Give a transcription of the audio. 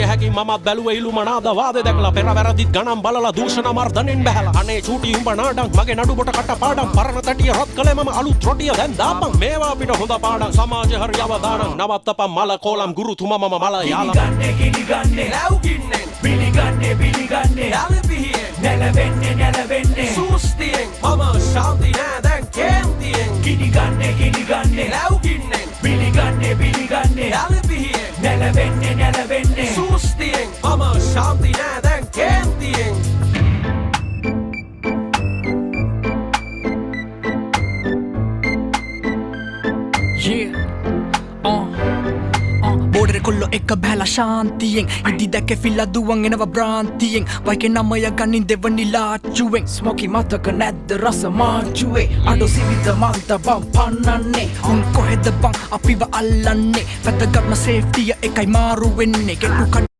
හැකි මමත් බැලුවේ ඉලුම නාද වාදේ දැකලා පෙර වැරදිත් ගණන් බලලා දූෂණ මර්ධනෙන් බැහැලා. අනේ චූටි උඹ නාඩං මගේ නඩු බොට කට පාඩම්. පරණ තටිය රත් කළේ මම අලුත් රොටිය දැන් දාපන්. මේවා අපිට හොඳ පාඩම් සමාජ හරි අවදානම්. නවත්තපන් මල කෝලම් ගුරුතුමා මම මල යාලම්. ගිනිගන්නේ ගිනිගන්නේ ලැව්ගින්නෙන් පිළිගන්නේ පිළිගන්නේ නැලපිහියෙන් නැලවෙන්නේ නැලවෙන්නේ සුස්තියෙන් මම ශාන්ති නෑ දැන් කේන්තියෙන්. ගිනිගන්නේ ගිනිගන්නේ ලැව්ගින්නෙන් පිළිගන්නේ පිළිගන්නේ නැලපිහියෙන් නැලවෙන්නේ නැලවෙන්නේ සුස්තියෙන් මම ශාන්ති නෑ දැන් කේන්තියෙන්. Yeah. බෝඩරේ කොල්ලෝ එක බැලලා ශාන්තියෙන් ඉදි දැක ෆිල්ලා දුවන් එනවා භ්‍රාන්තියෙන්. වයිකේ නමය ගනින් දෙවනි ලාච්චුවෙන්. ස්මෝකි මතක නැද්ද රස මාචුවේ? අඩෝ සිවිත මන්ත බම් පන්නන්නේ. උන් කොහෙද බං අපිව අල්ලන්නේ? වැදගත්ම සේෆ්ටිය එකයි මාරු වෙන්නේ. කෙටු